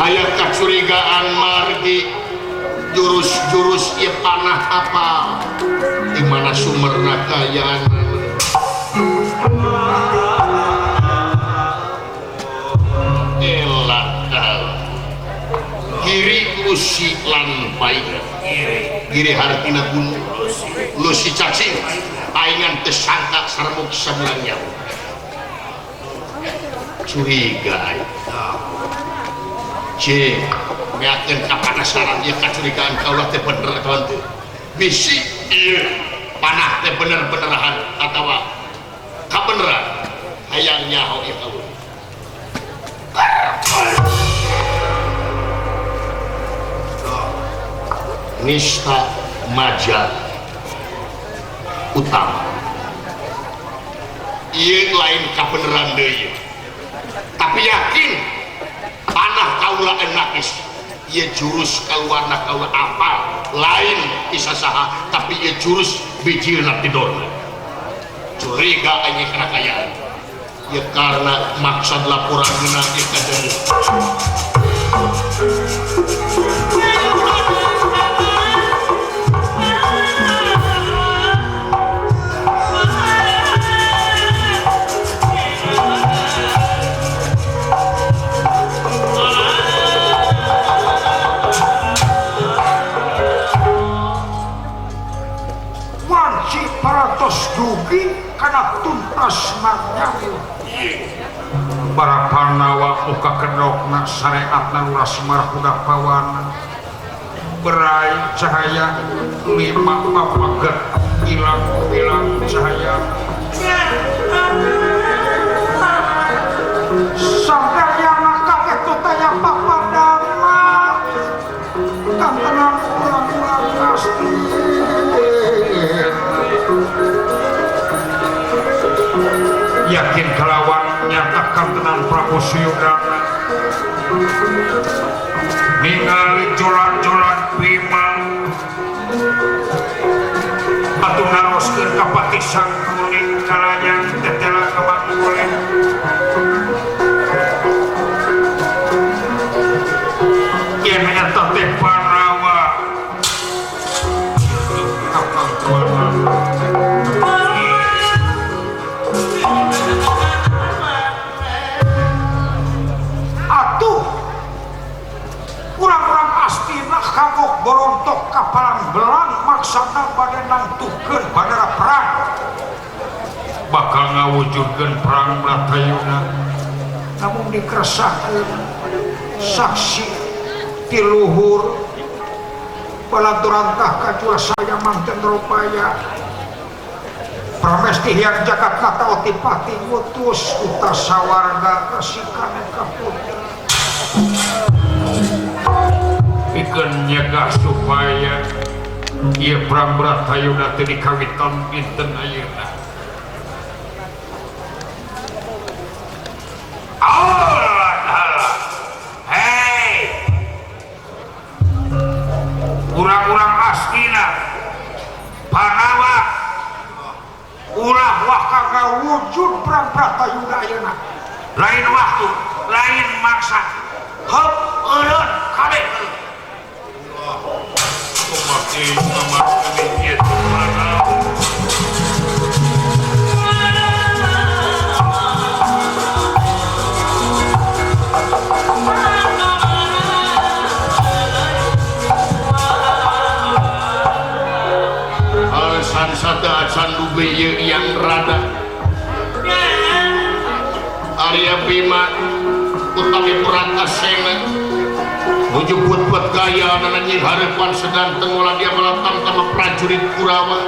[SPEAKER 5] aya kacurigaan margi jurus-jurus ieu panah apa di mana sumberna kaayaan elak kiri lusi lan paingan kiri hartina gunung lusi cacing paingan tersangka sarmuk samulan nyawa curiga C meakeun kapanasaran ieu kacurigaan kaula teh bener atawa teu bisi ieu panah teh bener-beneran atawa kabeneran hayang nyaho ieu kaula. Nista maja utama ieu lain kabeneran deui tapi yakin panah kaula enakis ieu jurus kaluarna kaula apal lain bisa saha tapi ieu jurus bijilna tidorna curiga anjing kana kayaan ieu karena maksad laporan geuna ieu kadeung.
[SPEAKER 2] Parantos dugi kana tuntas manyamu
[SPEAKER 1] para Pandawa muka kendokna syariatna lurah Semar kuda pawana berai cahaya lima papaget hilang. Yakin kalawan nyatakan tenan Prabu Suyudana ningali jolan-jolan Bima atuh naroskeun ka Patih Sangkuni kalayang tetela kamanggule yen eta teh Pandawa
[SPEAKER 2] atuh urang-urang Astina kagok borontok kapalang belang maksana bade nangtukeun bandara perang
[SPEAKER 1] bakal ngawujudkeun perang Bratayuda
[SPEAKER 2] namun dikeresahkeun saksi ti luhur balanturantah kajuasaya mangten rupaya pramesti hyang jagat kata otipati ngutus utasawarga resikane ka putra
[SPEAKER 1] pikeun nyegah supaya ieu perang Bratayuda teu dikawitan dinten ayeuna. Hei, urang-urang Astina Pandawa
[SPEAKER 2] ulah waka ngawujud perang Bratayuda ayeuna
[SPEAKER 1] lain waktu lain maksa heup eureun kabeh.
[SPEAKER 5] Alasan satu acan duge yang rada Arya Bima utawi Bratasena nuju put-put gaya nana harapan sedang tengola dia melatang sama prajurit Kurawa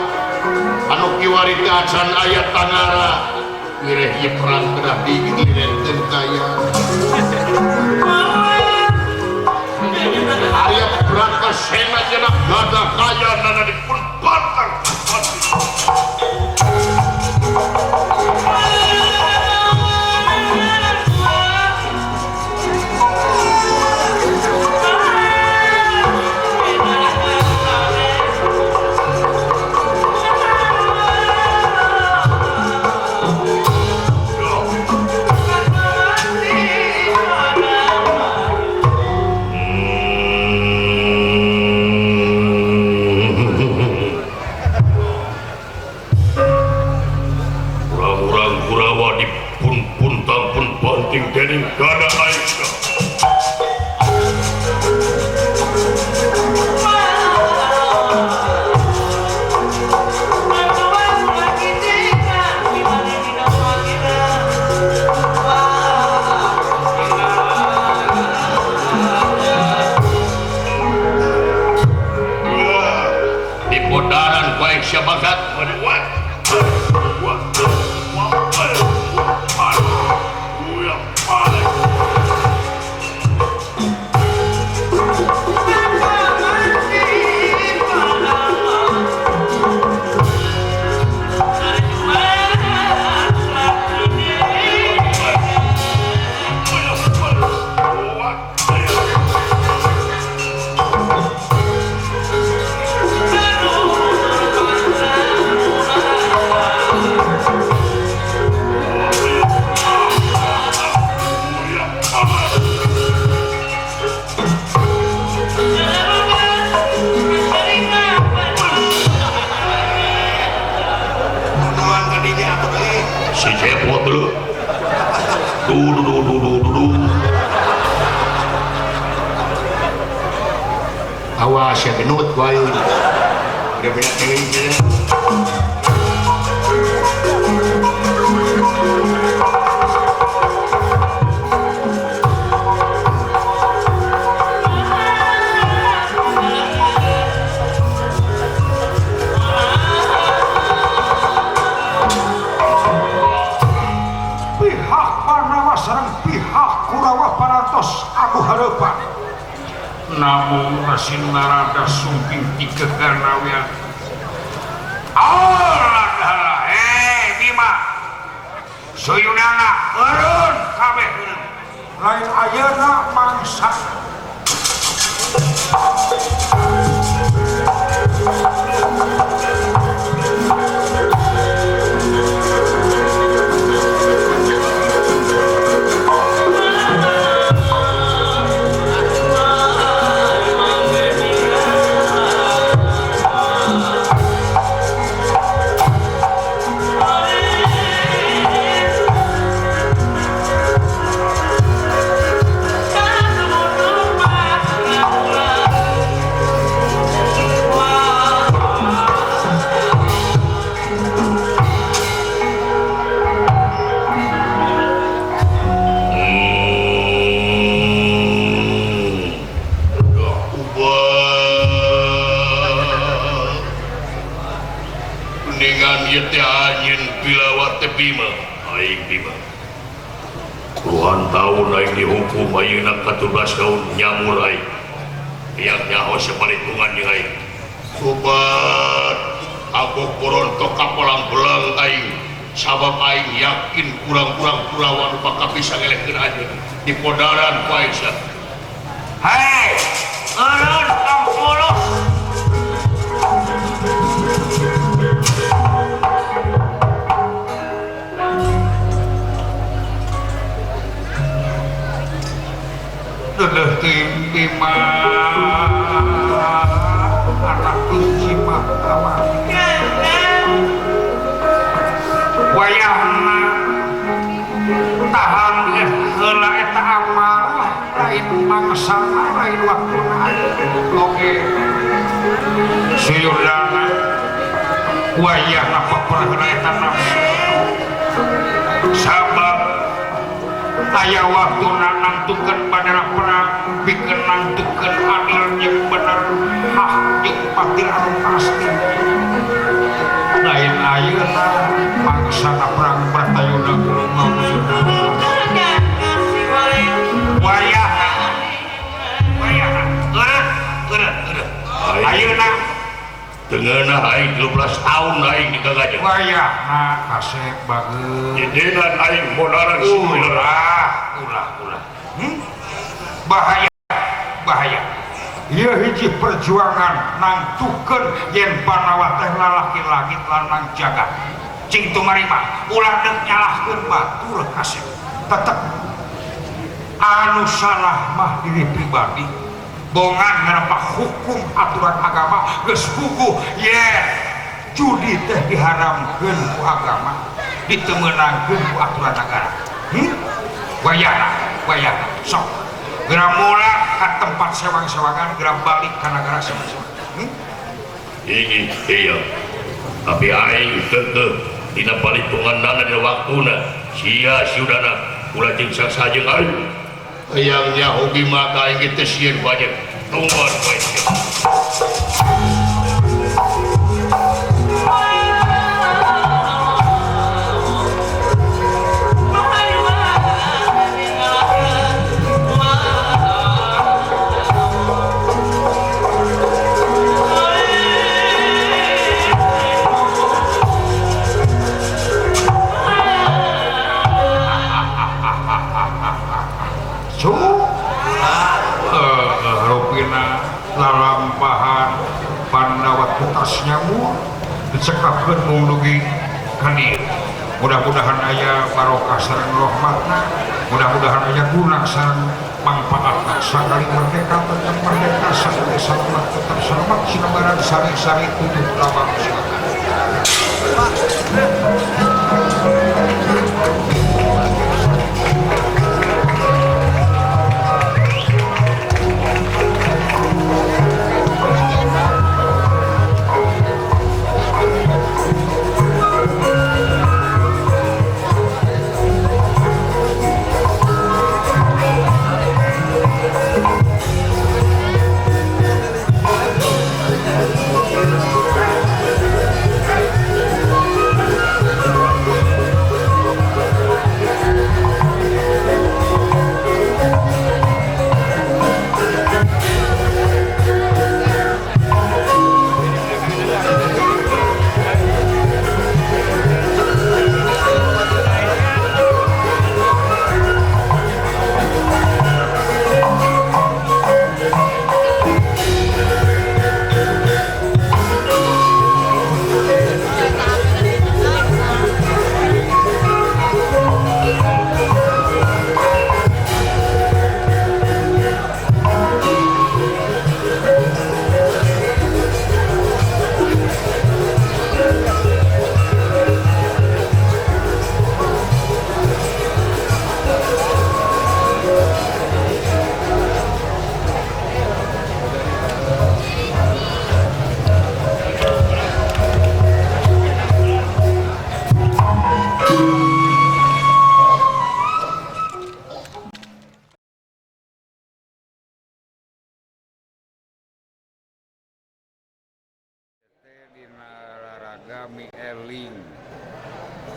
[SPEAKER 5] anu kiwari teh acan aya tangara wireh ieu perang kedah digigireun kaya Arya Bratasena cenah gada kaya nana dipun pantang. Dening gada Aisyah. Di podaran ku Aisyah bagat. Awas ya genut wae. Udah banyak teuing.
[SPEAKER 2] Pihak Pandawa sareng pihak Kurawa parantos anu hareupan.
[SPEAKER 1] Namun Rasin Narada sumping dikegarnawian. Allah, hei Bima, mangsa.
[SPEAKER 3] Bima aing Bima puluhan tahun aing dihukum ayeuna 14 tahun nyamur aing yang nyaho sepalitungan jeung aing
[SPEAKER 5] sobat aku korontok kapolang-belang aing sabab aing yakin kurang-kurang Kurawa nu bakal bisa ngelehkeun anjeun di podaran ku aing sia.
[SPEAKER 1] Hei eureun tong puluh. Dedeh ting Bima anak kunci mah kawan wayahna tahan heula eta amarah lain mangsa lain waktuna oge suyurdana wayahna paperheula eta nafsu sabab aya waktu nangtukeun bandera perang pikeun nangtukeun adil jeung bener hak jeung batil anu pasti lain ayeuna mangsana perang Bratayuda kudu maksudna wayahna wayahna eureun eureun ayeuna
[SPEAKER 3] tengeunah aing 13 tahun aing digagajeng
[SPEAKER 1] wayahna kasep bageun
[SPEAKER 3] jejenan aing modaran
[SPEAKER 1] ulah ulah ulah bahaya bahaya ieu hiji perjuangan nangtukeun yen Pandawa teh lalaki langit lanang jagat cing tumarima ulah deuk nyalahkeun batur kasep tetep anu salah mah diri pribadi bongan ngarepa hukum aturan agama geus puguh yen judi teh diharamkeun ku agama ditemeunangkeun ku aturan negara. Wayahna wayahna sok geura mula ka tempat sewang-sewangan geura balik ka nagara sewang-sewangan.
[SPEAKER 3] Ih iya tapi aing keukeuh dina palitunganna dina waktuna sia siudana ulah jeung saksa jeung aing
[SPEAKER 5] hayang nyaho Bima ka aing teh sieun ku anjeun
[SPEAKER 3] tungguan poe
[SPEAKER 1] lalampahan Pandawa tutas nyamur dicekapkeun mung dugi ka dieu. Mudah-mudahan aya barokah sareng rahmatna, mudah-mudahan aya guna sareng mangpaatna. Sakali merdeka tetap merdeka, sakali selamat tetap selamat, sinebaran sari-sari tujuh lawang silakan.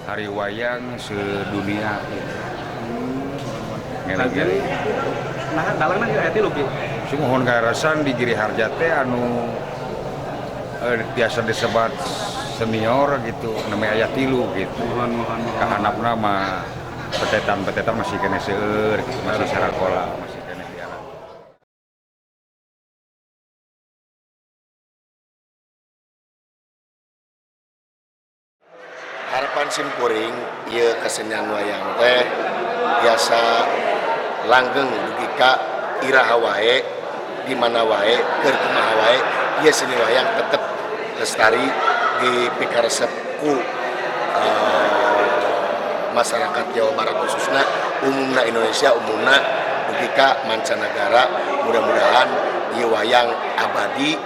[SPEAKER 1] Hari wayang sedunia gitu. Ngeling-ngeling.
[SPEAKER 7] Nah, dalangna aya tilu Ki.
[SPEAKER 1] Sumuhun karasan di Giri Harja teh anu biasa disebat senior gitu, namanya aya tilu gitu.
[SPEAKER 7] Muhun.
[SPEAKER 1] Kahanapna mah petetan-petetan masih kene seueur gitu, masih sarakola, masih kene diarah.
[SPEAKER 5] Harapan simkuring ieu kesenian wayang teh biasa langgeng dugi ka iraha wae, di mana wae, keur kumaha wae, ieu seni wayang tetep lestari dipikaresep ku masyarakat Jawa Barat khususna, umumna Indonesia, umumna dugi ka mancanagara. Mudah-mudahan ieu wayang abadi,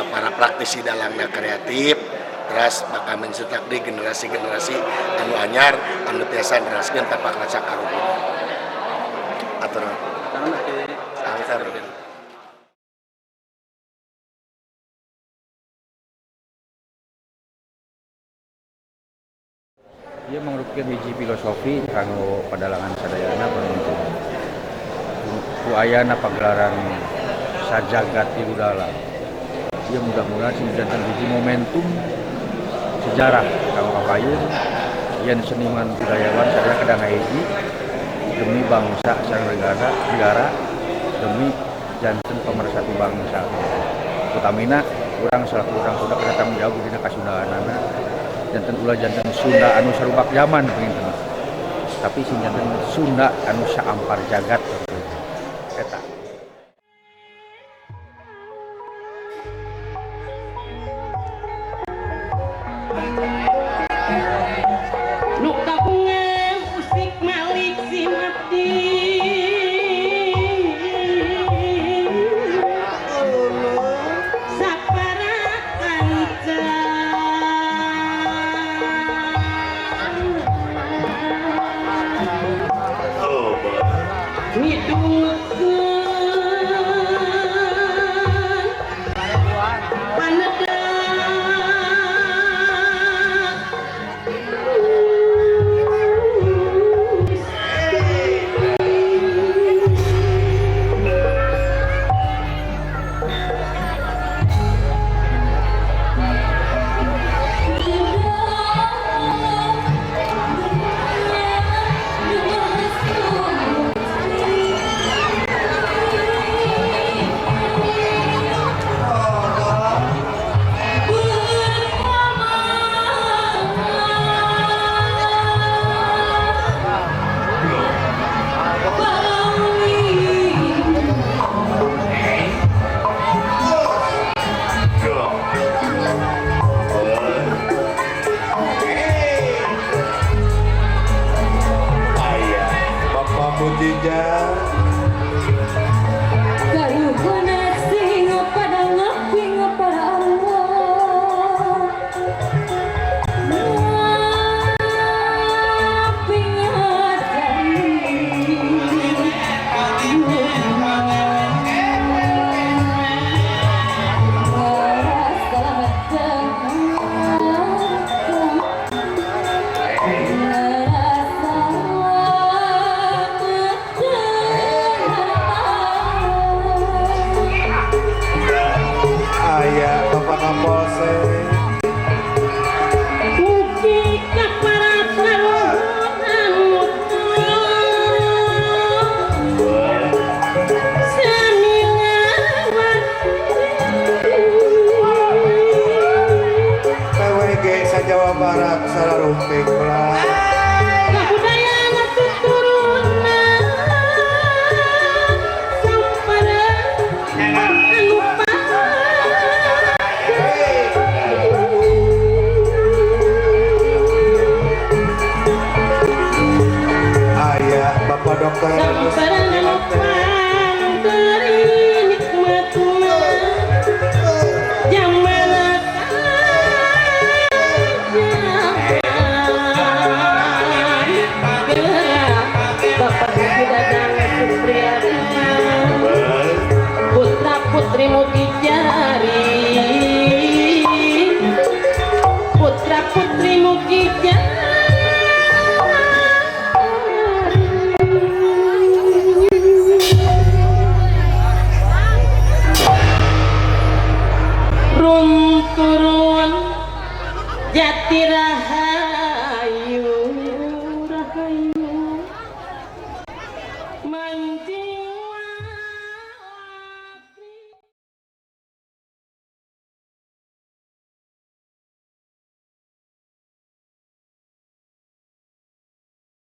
[SPEAKER 5] para praktisi dalangna kreatif, teras bakal mencetak di generasi-generasi anu anyar anu tiasa neraskeun tapak lacak karuhun. Atur.
[SPEAKER 1] Ia mengerutkan hiji filosofi kanggo padalangan sadayana panungtung. Ku ayana pagelaran sajagat tilu dalang. Ia mudah-mudahan sing janten hiji momentum sejarah kanggo kapayun yen seniman budayawan sadaya kedah ngahiji demi bangsa sareng negara demi janten pemersatu bangsa. Utamina urang selaku urang Sunda kedah tanggung jawab dina kasundaanana. Janten ulah janten Sunda anu sarubak zaman panginten. Tapi sing janten Sunda anu saampar jagat eta.
[SPEAKER 4] Nu kapungan usik malik si mati. Sapara kanca. Ngidungkeun panedak
[SPEAKER 9] PWG sa Jawa Barat sararumping lah.